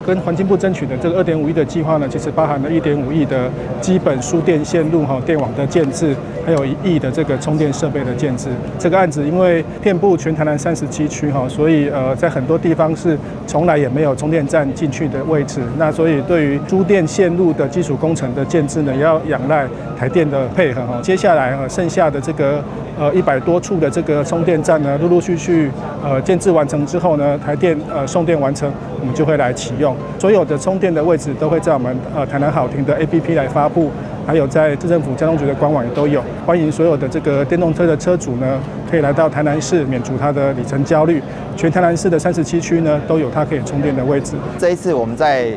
跟環境部爭取的這個2.5億的計劃呢，其實包含了1.5億的基本輸電線路哈電網的建置，還有1億的這個充電設備的建置。這個案子因為遍佈全台南37區哈，所以在很多地方是從來也沒有充電站進去的位置。那所以對於輸電線路的基礎工程的建置呢，也要仰賴台電的配合哈。接下來剩下的這個100多處的這個充電站呢，陸陸續續建置完成之後呢，台電送電完成，我們就會來啟用。所有的充電的位置都會在我們台南好停的 APP 來發布，還有在市政府交通局的官網也都有。歡迎所有的這個電動車的車主呢，可以來到台南市免除他的里程焦慮。全台南市的37區呢，都有它可以充電的位置。這一次我們在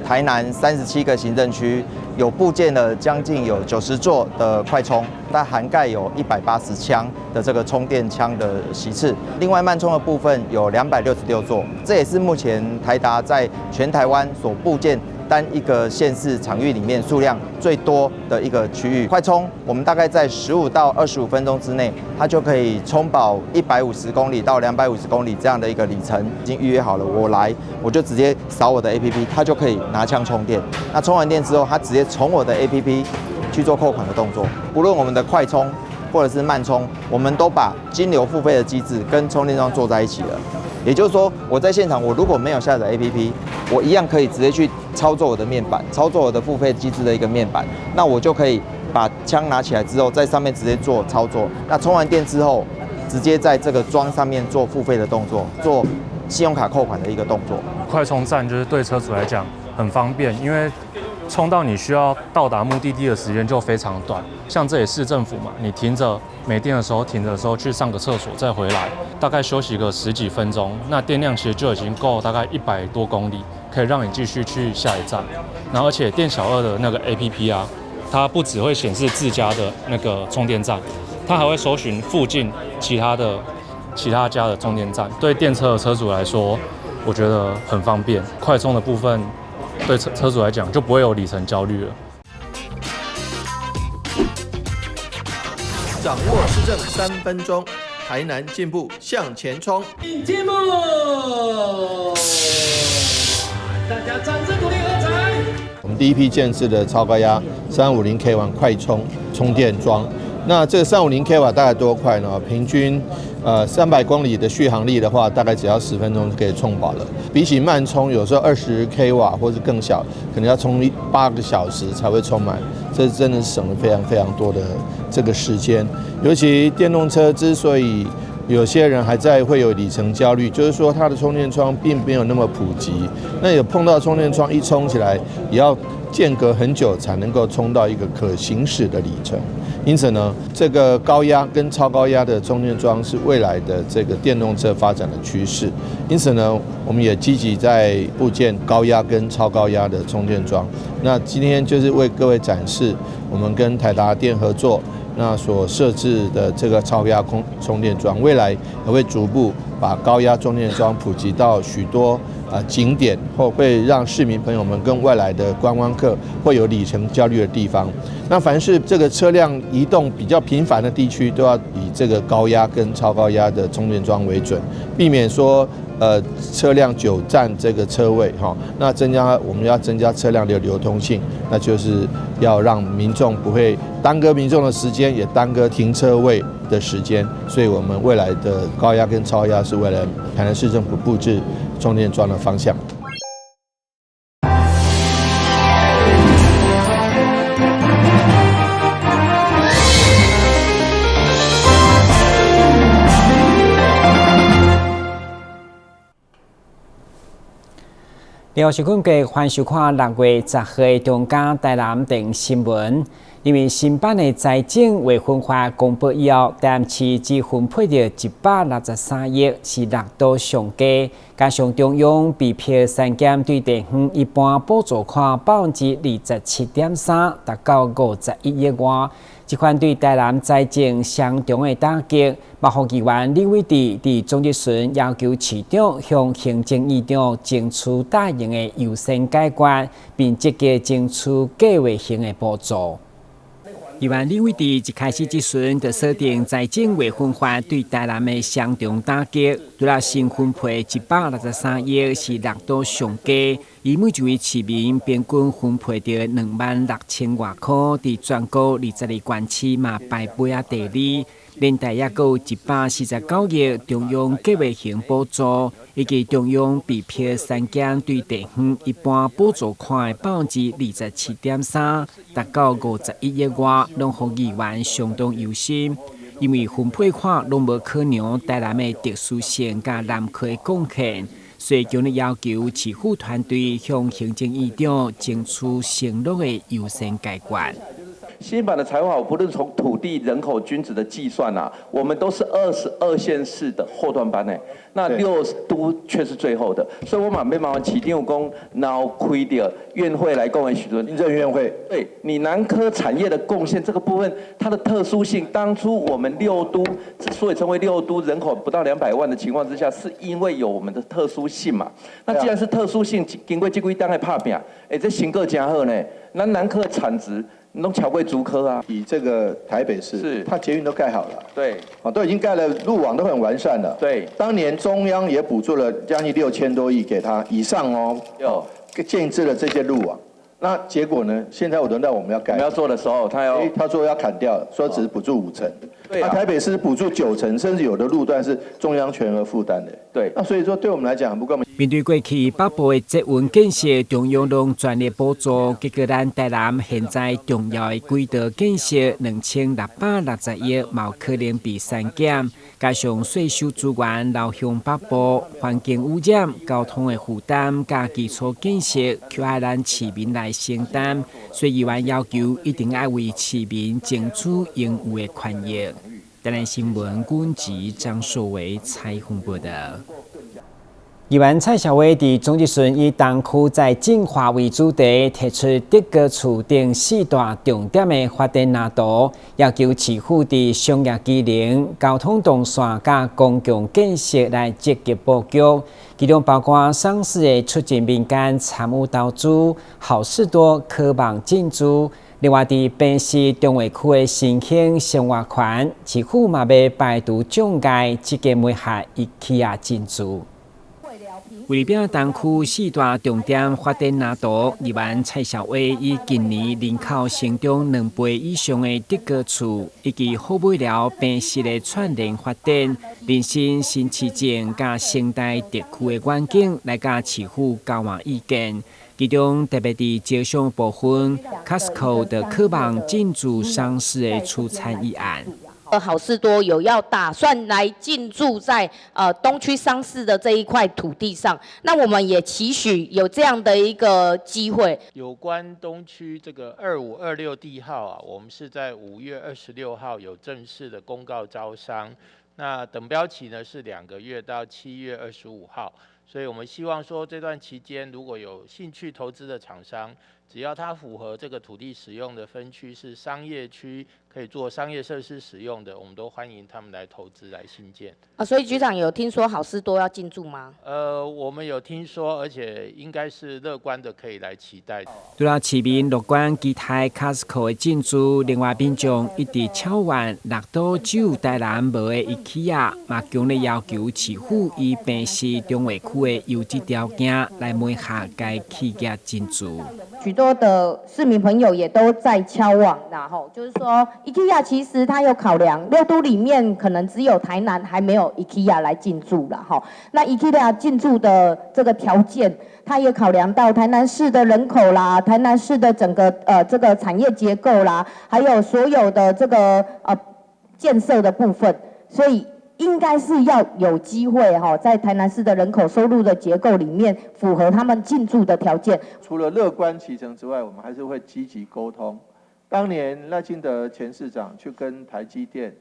台南37個行政區有布建了將近有90座的快充，它涵蓋有180槍的這個充電槍的席次。另外慢充的部分有266座，這也是目前台達在全台灣所布建單一個縣市場域裡面數量最多的一個區域。快充我們大概在15到25分鐘之內，它就可以充飽150公里到250公里這樣的一個里程。已經預約好了，我來我就直接掃我的 APP，它就可以拿槍充電。那充完電之後，它直接從我的 APP 去做扣款的動作。不論我們的快充或者是慢充，我們都把金流付費的機制跟充電樁做在一起了。也就是說，我在現場，我如果沒有下載 APP，我一樣可以直接去操作我的面板，操作我的付費機制的一個面板，那我就可以把槍拿起來之後，在上面直接做操作。那充完電之後，直接在這個樁上面做付費的動作，做信用卡扣款的一個動作。快充站就是對車主來講很方便，因為充到你需要到達目的地的時間就非常短。像這裡市政府嘛，你停着沒電的時候，停着的時候去上個廁所再回來，大概休息個十幾分鐘，那電量其實就已經夠大概100多公里，可以讓你繼續去下一站。然後而且店小二的那個 APP 啊，它不只會顯示自家的那個充電站，它還會搜尋附近其他家的充電站。對電車的車主來說，我覺得很方便。快充的部分對車主來講就不會有里程焦慮了。掌握市政3分鐘，台南進步向前衝。進步，大家掌聲鼓勵喝彩。我們第一批建置的超高壓350 k 瓦快充充電樁，那這個350 k 瓦大概多快呢？平均300公里的續航力的話，大概只要10分鐘就可以充飽了。比起慢充，有時候20 k 瓦或是更小，可能要充8個小時才會充滿。這真的是省了非常非常多的這個時間。尤其電動車之所以有些人還在會有里程焦慮，就是說它的充電樁並沒有那麼普及。那有碰到充電樁一充起來，也要間隔很久才能夠充到一個可行駛的里程。因此呢，這個高壓跟超高壓的充電樁是未來的這個電動車發展的趨勢。因此呢，我們也積極在布建高壓跟超高壓的充電樁。那今天就是為各位展示我們跟台達電合作那所設置的這個超高壓空充電樁，未來也會逐步把高壓充電樁普及到許多景點，或會讓市民朋友們跟外來的觀光客會有里程焦慮的地方。那凡是這個車輛移動比較頻繁的地區，都要以這個高壓跟超高壓的充電樁為準，避免說車輛久佔這個車位哈。那增加我們要增加車輛的流通性，那就是要讓民眾不會耽擱民眾的時間，也耽擱停車位的時間。所以我們未來的高壓跟超壓是為了台南市政府布置充電樁的方向。廖是根據歡迎收看6月10號的中嘉台南電新聞。因為新版的財政劃分法公布以後，台南市只分配著163億，是六都上低。加上中央被迫刪減對地方一般補助款27.3%，達到51億外。這款對台南財政雙重的打擊，嘛予議員李偉智佇總質詢要求市長向行政院長爭取大型的優先解決，並積極爭取計劃性的補助。議員李偉哲一開始質詢就鎖定財政劃分法對台南的雙重打擊，除了新分配163億是六都上低，以每一位市民平均分配著26,000外箍，佇全國22縣市嘛排尾仔第二。連帶猶閣有149億中央計劃型補助，以及中央被迫削減對地方一般補助款的27.3%，達到51億外，攏予議員相當憂心。因為分配款攏無考量台南的特殊性佮南科的貢獻，所以強烈要求市府團隊向行政院長爭取承諾的優先解決。新版的財劃，不論從土地、人口均值的計算啊，我們都是22縣市的後段班呢。那六都卻是最後的，所以我嘛欲麻煩市長講，然後開著院會來講的時陣，行政院會，對你南科產業的貢獻這個部分，它的特殊性，當初我們六都之所以成為六都，人口不到200萬的情況之下，是因為有我們的特殊性嘛。那既然是特殊性，經過這幾冬的拍拚，欸，這成果真好呢。咱南科產值攏超過竹科啊！以這個台北市，它捷運都蓋好了，啊，都已經蓋了，路網都很完善了。當年中央也補助了將近6000多億給他以上哦，有建置了這些路網。那結果呢？現在我輪到我們要蓋，我們要做的時候，他要，他說要砍掉，說只補助5成。對啊。台北市補助9成，甚至有的路段是中央全額負擔的。那所以說，對我們來講很不公平。面對過去北部的捷運建設，中央攏全力補助，結果咱台南現在重要的軌道建設2660億，嘛有可能被刪減。加上稅收資源流向北部，環境污染、交通的負擔，佮基礎建設，卻愛咱市民來承擔。所以議員要求一定愛為市民爭取應有的權益。台南新聞軍籍張碩維採訪報道。議員蔡蕭威佇總質詢以東區再進化為主題，提出德國厝等四大重點的發展藍圖，要求市府佇商業機能、交通動線佮公共建設來積極布局，其中包括商市的促進民間參與投資、好市多渴望進駐。另外，佇平溪重劃區的新興生活圈，市府嘛欲排除障礙，積極媒合 IKEA 進駐。為了東區四大重點發展藍圖，議員蔡蕭威以近年人口成長2倍以上的德國厝，以及好尾寮平溪的串聯發展、人生新市鎮佮生態特區的願景，來佮市府交換意見。其中特別佇招商部分，Costco 的渴望進駐商市的出產議案。好市多有要打算來進駐在東區商市的這一塊土地上，那我們也期許有這樣的一個機會。有關東區這個2526地號啊，我們是在5月26號有正式的公告招商，那等標期呢是2個月到7月25號，所以我們希望說這段期間如果有興趣投資的廠商，只要它符合這個土地使用的分區是商業區，可以做商業設施使用的，我們都歡迎他們來投資來興建。啊，所以局長有聽說好市多要進駐嗎？我們有聽說，而且應該是樂觀的，可以來期待。除了市民樂觀期待 Costco 的進駐，另外民眾一直敲碗六都只有台南無的 IKEA，嘛強烈要求市府以平溪重劃區的優質條件來媒合該企業進駐。許多的市民朋友也都在敲碗，然後就是說，IKEA 其實它有考量，六都裡面可能只有台南還沒有 IKEA 來進駐了哈。那 IKEA 進駐的這個條件，它也考量到台南市的人口啦，台南市的整個這個產業結構啦，還有所有的這個建設的部分，所以應該是要有機會哈，在台南市的人口收入的結構裡面，符合他們進駐的條件。除了樂觀其成之外，我們還是會積極溝通。當年賴清德前市長去跟台積電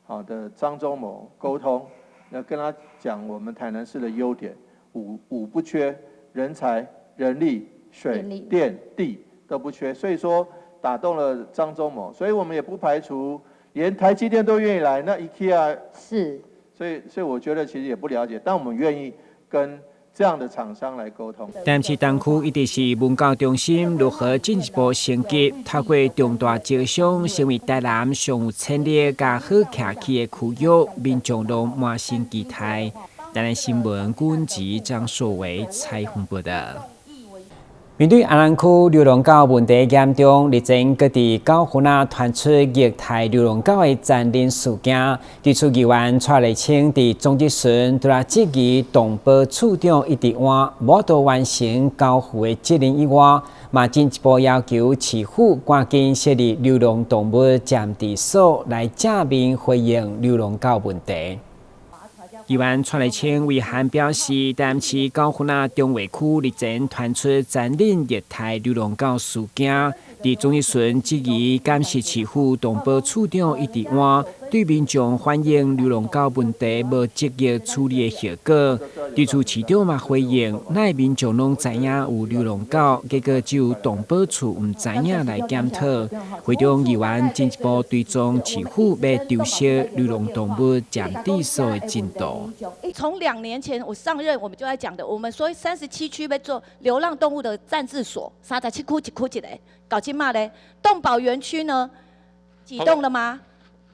好的張忠謀溝通，那跟他講我們台南市的優點，五不缺，人才、人力、水、電、地都不缺，所以說打動了張忠謀，所以我們也不排除連台積電都願意來，那 IKEA 所以我覺得其實也不了解，但我們願意跟這樣的廠商來溝通。台南市東區一直是文教中心如何進一步升級，透過重大招商，成為台南上有潛力佮好徛起的區域，民眾攏滿心期待。台南新聞軍籍張碩維採訪報道。面對安南區流浪狗問題嚴重，日前各地狗園仔傳出虐待流浪狗的殘忍事件。對此議員蔡麗清佇總質詢，除了質疑動保處長一直換無法完成交付的責任以外，嘛進一步要求市府趕緊設立流浪動物暫置所，來正面回應流浪狗問題。議員蔡麗清為函表示，台南市九份仔中衛區日前傳出殘忍虐待流浪狗事件，佇總質詢質疑監視市府動保處長一直換，對民眾反映流浪狗問題無積極處理的後果。對此市長嘛回應，哪會民眾攏知影有流浪狗，結果只有動保處毋知影來檢討。會中議員進一步追蹤市府欲籌設流浪動物暫置所的進度。從2年前我上任，我們就在講的，我們說37區欲做流浪動物的暫置所，37區一區一個，到這馬咧？動保園區呢，啟動了嗎？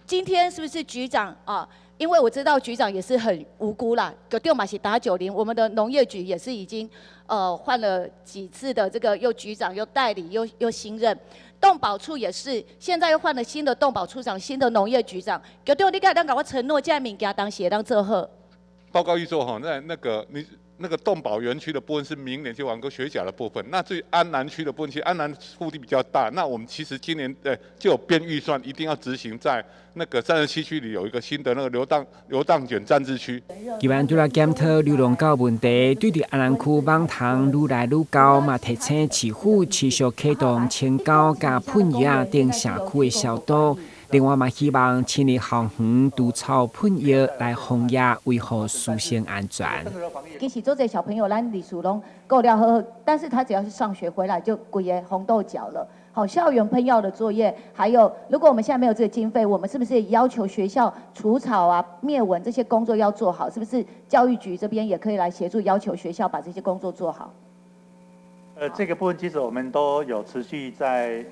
今天是不是局長啊？因為我知道局長也是很無辜啦，局長嘛是打90，我們的農業局也是已經換了幾次的這個又局長又代理又新任，動保處也是現在又換了新的動保處長、新的農業局長。局長，你敢會當共我承諾，這物件當時會當做好？報告預做哈，那個你那個動保園區的部分是明年就完工學甲的部分。那至於安南區的部分，其實安南腹地比較大，那我們其實今年就有編預算，一定要執行在那個37區裡有一個新的那個流浪犬暫置區。議員除了檢討流浪狗問題，對佇安南區蠓蟲愈來愈高，嘛提醒市府持續啟動清狗佮噴藥等社區的消毒。另外嘛，希望親力校園除草噴藥來防疫，維護師生安全。其實做這小朋友，咱歷史攏顧了好好，但是他只要是上學回來就規個紅豆腳了。好，校園噴藥的作業，還有如果我們現在沒有這個經費，我們是不是也要求學校除草啊、滅蚊這些工作要做好？是不是教育局這邊也可以來協助要求學校把這些工作做好？這個部分其實我們都有持續在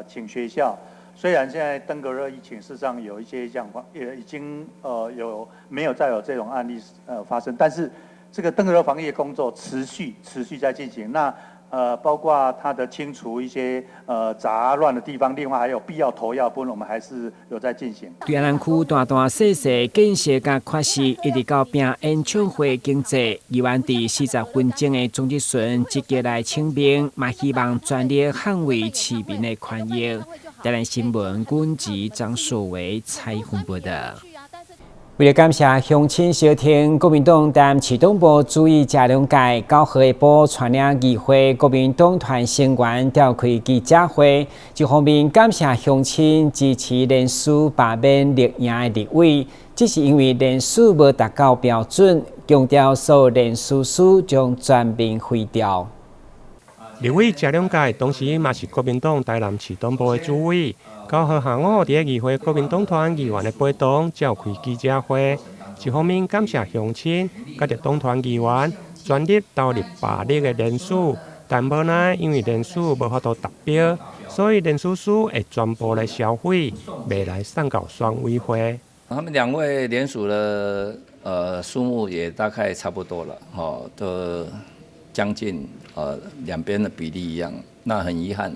請學校。雖然現在登革熱疫情事實上有一些狀況，也已經有沒有再有這種案例發生，但是這個登革熱防疫工作持續持續在進行。那包括它的清除一些雜亂的地方，另外還有必要投藥部分，我們還是有在進行。對安南區大大細細建設佮缺失，一直到拼演唱會經濟，議員佇40分鐘的總質詢積極來請命，嘛希望全力捍衛市民的權益。台南新聞軍籍張碩維採訪報道。為了感謝鄉親相挺，國民黨台南市黨部主委謝龍介9號下晡帶領議會國民黨團成員召開記者會，一方面感謝鄉親支持連署罷免綠營的立委，只是因為連署無達到標準，強調所有連署書將全面廢掉。立委謝龍介同時嘛是國民黨台南市黨部的主委。9號下午，佇咧議會國民黨團議員的陪同召開記者會，一方面感謝鄉親，佮著黨團議員全力投入罷綠的連署，但無奈因為連署無法度達標，所以連署書會全部來銷毀，袂來送到選委會。他們兩位聯署的數目也大概差不多了，吼，都將近兩邊的比例一樣。那很遺憾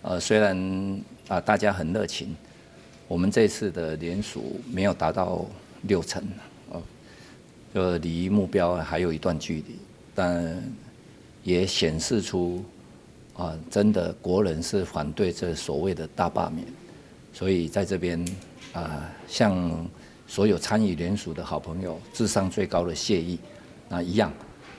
了，雖然啊大家很熱情，我們這次的聯署沒有達到6成，哦，就離目標還有一段距離，但也顯示出啊，真的國人是反對這所謂的大罷免，所以在這邊啊，向所有參與聯署的好朋友致上最高的謝意。那一樣，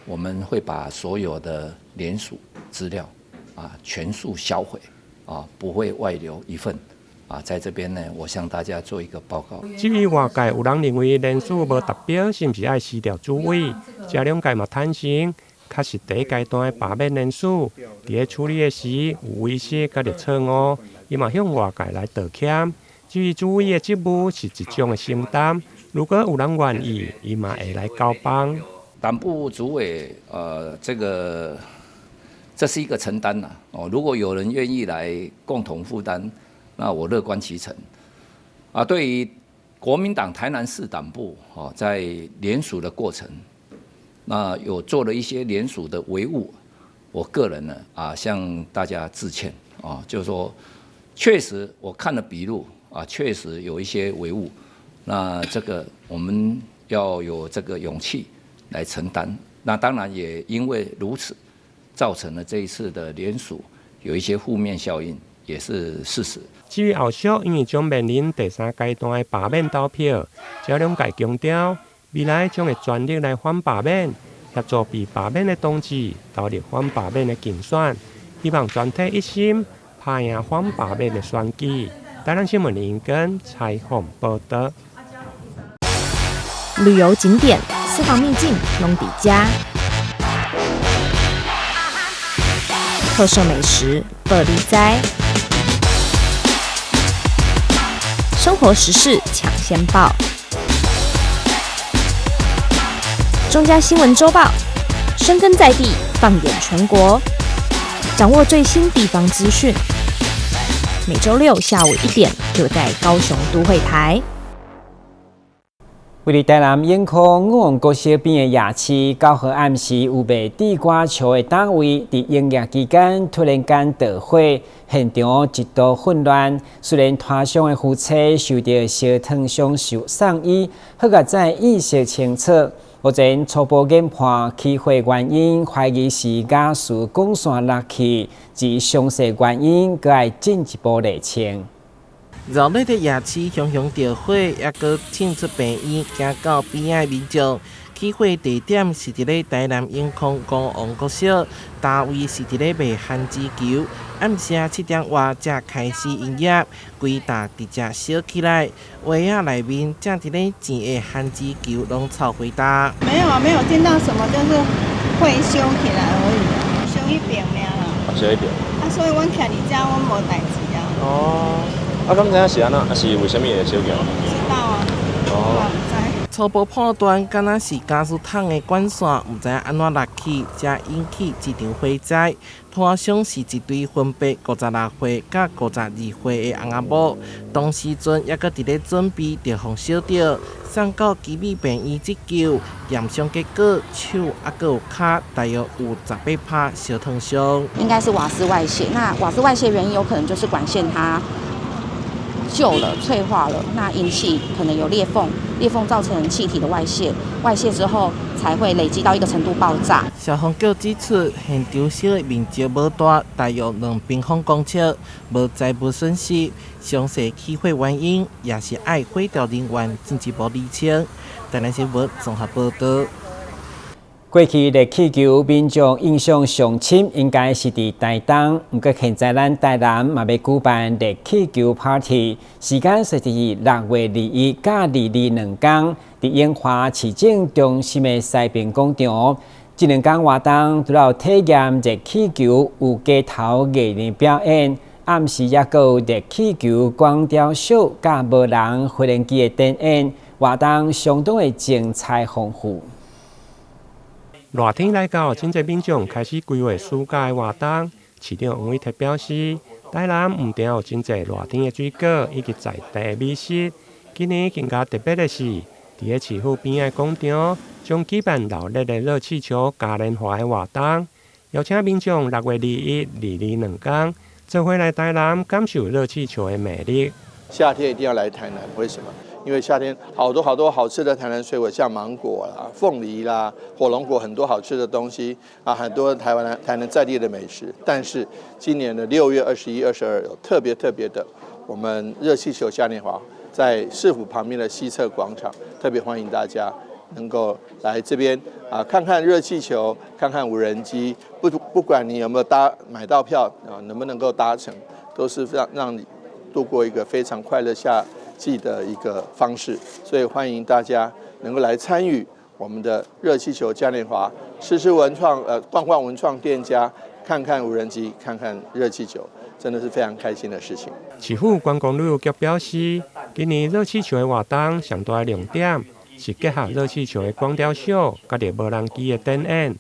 我們會把所有的聯署資料啊全數銷毀，啊不會外流一份。啊，在這邊呢，我向大家做一個報告。至於外界有人認為聯署無達標，是毋是愛辭掉主委？謝龍介嘛坦承，確實第一階段的罷免聯署，佇咧處理的時有遺失佮著錯誤，伊嘛向外界來道歉。至於主委的職務是一種的承擔，如果有人願意，伊嘛會來交棒。黨部主委，這個這是一個承擔啦。哦，如果有人願意來共同負擔，那我樂觀其成。啊，對於國民黨台南市黨部，哦，在聯署的過程，那有做了一些聯署的違誤，我個人呢，啊，向大家致歉。啊，就是說，確實我看了筆錄，啊，確實有一些違誤，那這個我們要有這個勇氣來承擔。那當然也因為如此，造成了這一次的聯署有一些負面效應，也是事實。至於後續，因為將面臨第三階段的罷免投票，謝龍介強調，未來將會全力來反罷免，協助被罷免的同志投入反罷免的競選，希望全體一心拍贏反罷免的選舉。台南新聞林根採訪報道。旅遊景點、私房秘境攏佇遮，特色美食報你知，生活時事搶先報，中嘉新聞週報，深耕在地，放眼全國，掌握最新地方資訊。每週六下午1點，就在高雄都會台。位佇台南永康五王國小邊的夜市，9號暗時有賣地瓜球的檔位，佇營業期間突然間著火，現場一度混亂。雖然攤商的夫妻受著燒燙傷受送醫，好佳哉意識清楚。目前初步研判起火原因，懷疑是瓦斯管線落去，至於詳細原因，閣愛進一步釐清。熱鬧的夜市熊熊著火，猶閣衝出病院，驚到邊仔的民眾。起火地點是佇咧台南永康五王國小，單位是佇咧賣番薯球。暗時7點外才開始營業，規搭直接燒起來。畫仔內面正佇咧煎的番薯球攏臭火焦。沒有啊，沒有聽到什麼，就是火燒起來而已，燒一邊爾啦。燒一邊。啊，所以阮徛佇遮，阮無代誌啊。哦。啊，敢知影是按怎？啊，是為啥物會燒起來？知道啊。哦。初步判斷，敢若是瓦斯桶的管線，毋知影按怎落去，才引起這場火災。攤商是一對分別56歲佮52歲的翁仔某，當時陣猶閣佇咧準備，就予燒著，送到基美病院急救，驗傷結果手猶閣有跤，大約有18%燒燙傷。應該是瓦斯外洩，那瓦斯外洩原因有可能就是管線它舊了、脆化了，那引起可能有裂縫，裂縫造成氣體的外洩，外洩之後才會累積到一個程度爆炸。消防局指出，現場燒的面積無大，大約2平方公尺，無財物損失。詳細起火原因也是愛火調人員進一步釐清。台南新聞綜合報道。過去熱氣球民眾印象上深，應該是佇台東。毋過現在咱台南嘛欲舉辦熱氣球 party，時間設佇6月21佮22兩工，佇永華市政中心的西平廣場。這兩工活動除了體驗熱氣球，有街頭藝人表演，暗時猶閣有熱氣球光雕秀，佮無人飛行機的展演，活動相當的精彩豐富。熱天來到，真濟民眾開始規劃暑假的活動。市長黃偉哲表示，台南毋但有真濟熱天的水果以及在地的美食。今年更加特別的是，佇咧市府邊仔廣場，將舉辦鬧熱的熱氣球嘉年華的活動，邀請民眾6月21、22兩工，做伙來台南感受熱氣球的魅力。夏天一定要來台南，為什麼？因為夏天好多好多好吃的台南水果，像芒果啦、鳳梨啦、火龍果，很多好吃的東西啊，很多台灣台南在地的美食。但是今年的6月21、22有特別特別的，我們熱氣球嘉年華在市府旁邊的西側廣場，特別歡迎大家能夠來這邊啊，看看熱氣球，看看無人機。不管你有沒有搭買到票啊，能不能夠搭乘，都是讓你度過一個非常快樂夏季的一個方式，所以歡迎大家能夠來參與我們的熱氣球嘉年華，吃吃文創，逛逛文創店家，看看無人機，看看熱氣球，真的是非常開心的事情。市府觀光旅遊局表示，今年熱氣球的活動上大的亮點是結合熱氣球的光雕秀，佮著無人機的展演，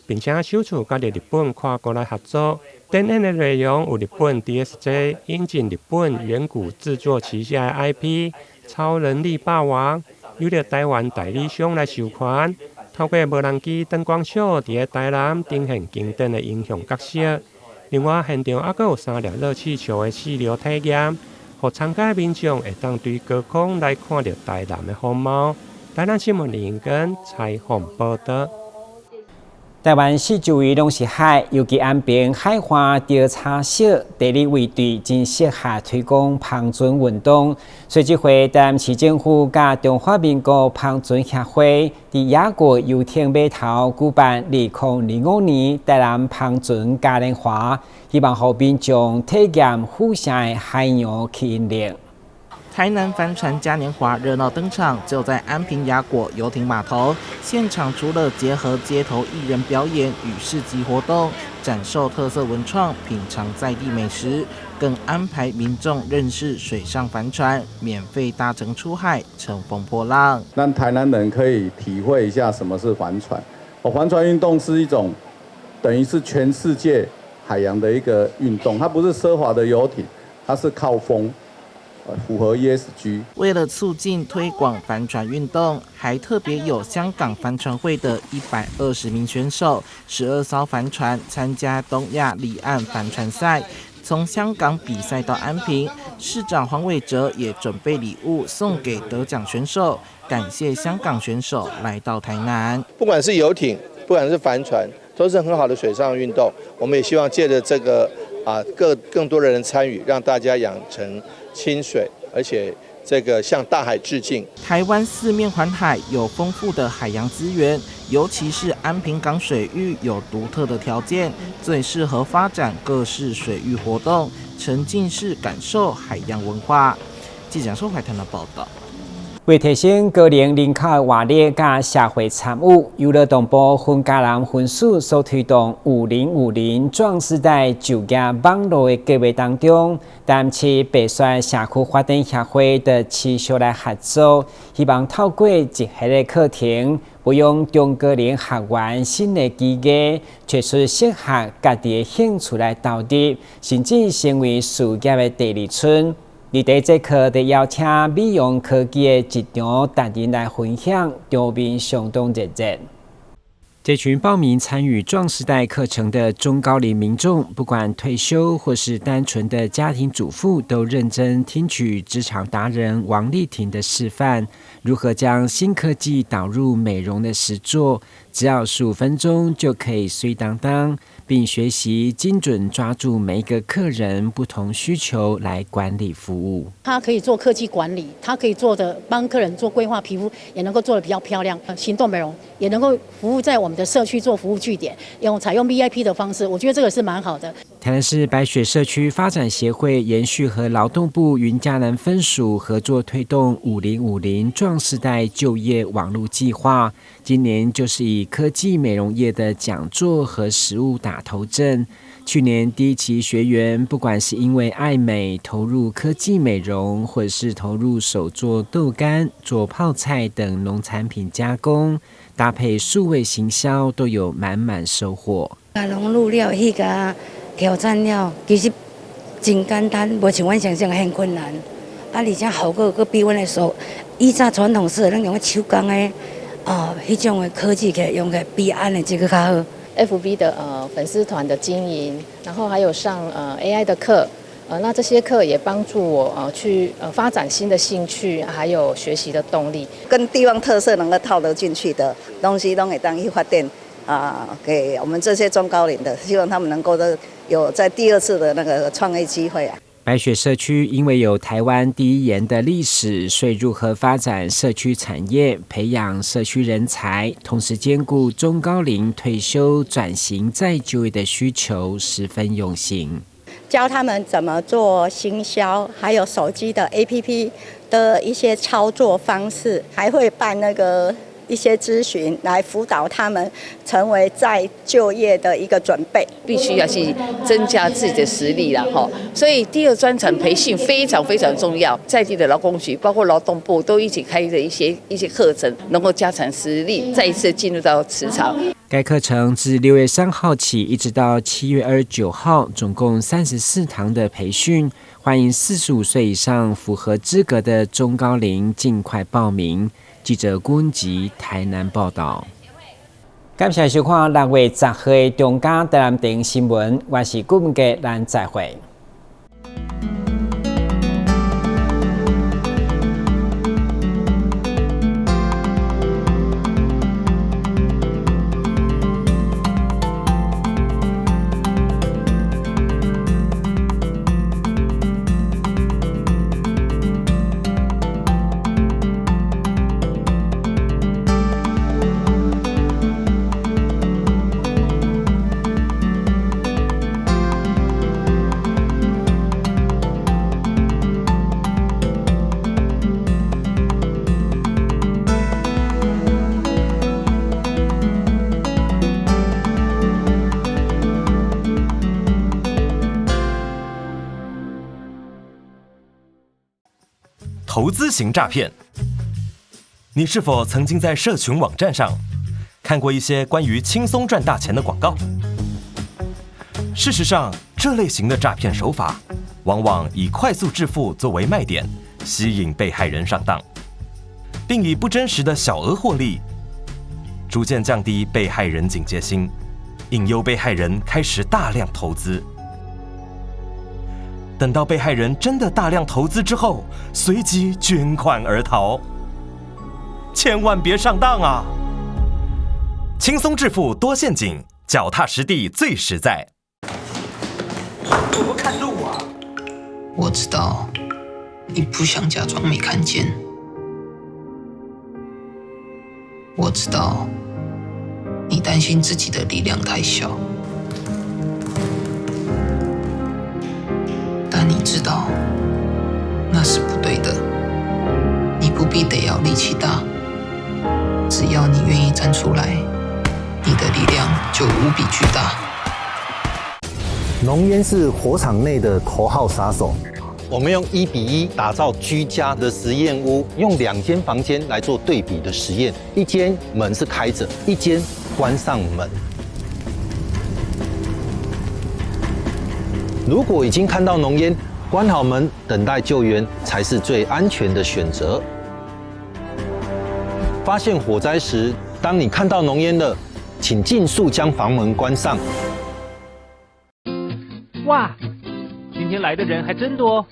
並且首次佮著日本跨國來合作。展演的內容有日本 DSJ 引進日本遠古製作旗下的 IP《超能力霸王》，由著台灣代理商來授權，透過無人機燈光秀，佇咧台南呈現經典的英雄角色。另外，現場猶閣有三粒熱氣球的繫留體驗，予參加民眾會當對高空來看著台南的風貌。台南新聞林根採訪報導。台灣四周圍攏是海，尤其安平海岸著差小，地理位置真適合推廣帆船運動。所以這回台南市政府佮中華民國帆船協會佇雅果遊艇碼頭舉辦2025年台南帆船嘉年華，希望予民眾體驗府城的海洋吸引力。台南帆船嘉年華熱鬧登場，就在安平雅果遊艇碼頭。現場除了結合街頭藝人表演與市集活動，展售特色文創，品嘗在地美食，更安排民眾認識水上帆船，免費搭乘出海，乘風破浪。讓台南人可以體會一下什麼是帆船。哦，帆船運動是一種等於是全世界海洋的一個運動，它不是奢華的遊艇，它是靠風。符合 ESG。為了促進推廣帆船運動，還特別有香港帆船會的120名選手，12艘帆船參加東亞離岸帆船賽，從香港比賽到安平。市長黃偉哲也準備禮物送給得獎選手，感謝香港選手來到台南。不管是遊艇，不管是帆船，都是很好的水上運動。我們也希望借著這個啊，更多的人參與，讓大家養成親水，而且這個向大海致敬。台灣四面環海，有豐富的海洋資源，尤其是安平港水域有獨特的條件，最適合發展各式水域活動，沉浸式感受海洋文化。記者收懷台的報道。為提升高齡人口的活力佮社會參與，由勞動部雲嘉南分署所推動5050壯世代就業網路的計畫當中，台南市白雪社區發展協會的持續來合作，希望透過一系列課程，培養中高齡學員新的技藝，找出適合家己的興趣來投入，甚至成為事業的第二春。而佇這課的邀請美容科技的職場達人來分享，場面相當熱烈。這群報名參與壯世代課程的中高齡民眾，不管退休或是單純的家庭主婦，都認真聽取職場達人王麗婷的示範，如何將新科技導入美容的實作，只要15分鐘就可以媠當當，並學習精準抓住每一個客人不同需求來管理服務。他可以做科技管理，他可以做的幫客人做規劃，皮膚也能夠做得比較漂亮。行動美容也能夠服務在我們的社區做服務據點，用採用 VIP 的方式，我覺得這個是蠻好的。台南市白雪社區發展協會延續和勞動部雲嘉南分署合作推動5050壯世代就業網路計劃，今年就是以科技美容業的講座和實務打頭陣。去年第一期學員，不管是因為愛美投入科技美容，或是投入手做豆乾、做泡菜等農產品加工，搭配數位行銷，都有滿滿收穫。啊，融入了彼個挑戰了，其實真簡單，無像阮想象遐困難。啊，而且效果閣比阮的手以前傳統式攏用手工的，哦，彼種的科技起來用起來比按呢這個較好。 FB 的粉絲團的經營，然後還有上AI 的課，那這些課也幫助我去發展新的興趣，還有學習的動力。跟地方特色能夠套得進去的東西，攏會當去發展啊，給我們這些中高齡的，希望他們能夠都有在第二次的那個創業機會啊。白雪社區因為有台灣第一鹽的歷史，所以如何發展社區產業、培養社區人才，同時兼顧中高齡退休轉型再就業的需求，十分用心。教他們怎麼做行銷，還有手機的 APP 的一些操作方式，還會辦那個一些咨询，来辅导他们成为再就业的一个准备。必须要去增加自己的实力啦，哈。所以第二专长培训非常非常重要，在地的劳工局包括劳动部都一起开的一些课程，能够加强实力，再一次进入到职场。该课程自6月3号起，一直到7月29号，总共34堂的培训，欢迎45岁以上符合资格的中高龄尽快报名。记者郭文吉台南报道。感谢收看6月10号的中嘉台南电新闻，我是顾文杰，咱再会。投资型诈骗，你是否曾经在社群网站上看过一些关于轻松赚大钱的广告？事实上，这类型的诈骗手法往往以快速致富作为卖点，吸引被害人上当，并以不真实的小额获利，逐渐降低被害人警戒心，引诱被害人开始大量投资。等到被害人真的大量投资之后，随即卷款而逃。千万别上当啊！轻松致富多陷阱，脚踏实地最实在。我不看路啊！我知道你不想假装没看见，我知道你担心自己的力量太小。但你知道，那是不对的。你不必得要力气大，只要你愿意站出来，你的力量就无比巨大。浓烟是火场内的头号杀手。我们用1比1打造居家的实验屋，用2间房间来做对比的实验，一间门是开着，一间关上门。如果已经看到浓烟，关好门等待救援才是最安全的选择。发现火灾时，当你看到浓烟了，请尽速将房门关上。哇，今天来的人还真多！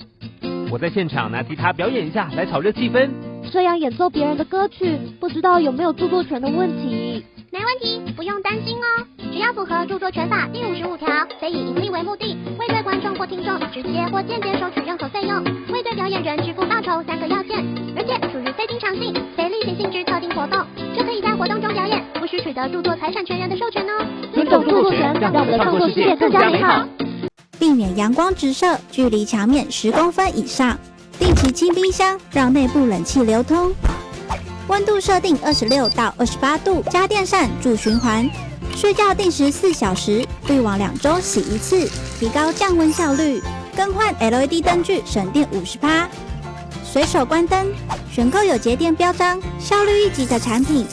我在现场拿吉他表演一下，来炒热气氛。这样演奏别人的歌曲，不知道有没有著作权的问题？没问题，不用担心哦。只要符合著作权法第55条，非以盈利为目的，未对观众或听众直接或间接收取任何费用，未对表演人支付报酬三个要件，而且属于非经常性、非例行性质特定活动，就可以在活动中表演，无需取得著作财产权人的授权哦。尊重著作权，让我们的创作世界更加美好。避免阳光直射，距离墙面10公分以上。定期清冰箱，让内部冷气流通。温度设定26到28度，加电扇助循环。睡觉定时4小时，滤网2周洗一次，提高降温效率。更换 LED 灯具，省电50%。随手关灯，选购有节电标章、效率一级的产品。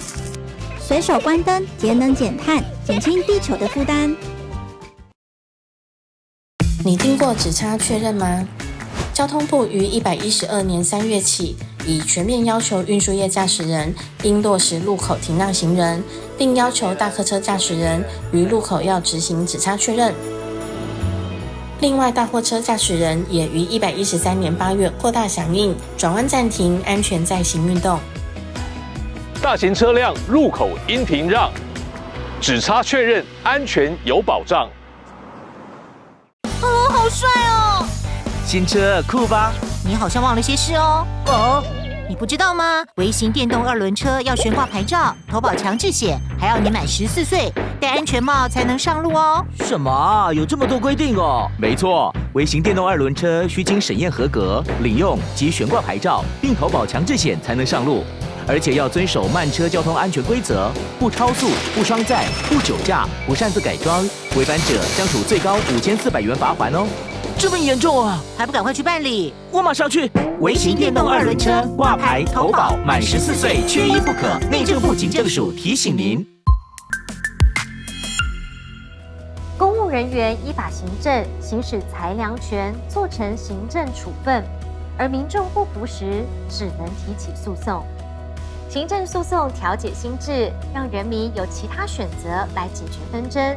随手关灯，节能减碳，减轻地球的负担。你听过指差确认吗？交通部于112年3月起，已全面要求运输业驾驶人应落实路口停让行人，并要求大客车驾驶人于路口要执行指差确认。另外，大货车驾驶人也于113年8月扩大响应，转弯暂停，安全载行运动。大型车辆路口应停让，指差确认安全有保障。哦，好帅哦！新车酷吧？你好像忘了些事哦。哦，你不知道嗎？微型電動二輪車要懸掛牌照、投保強制險，還要年滿14歲、戴安全帽才能上路哦。什麼？有這麼多規定哦？沒錯，微型電動二輪車需經審驗合格、領用及懸掛牌照，並投保強制險才能上路，而且要遵守慢車交通安全規則，不超速、不雙載、不酒駕、不擅自改裝，違反者將處最高5400元罰鍰哦。這麼嚴重啊！還不趕快去辦理？我馬上去。微型電動二輪車掛牌投保，滿14歲缺一不可。內政部警政署提醒您。公務人員依法行政，行使裁量權，做成行政處分，而民眾不服時，只能提起訴訟。行政訴訟調解新制，讓人民有其他選擇來解決紛爭。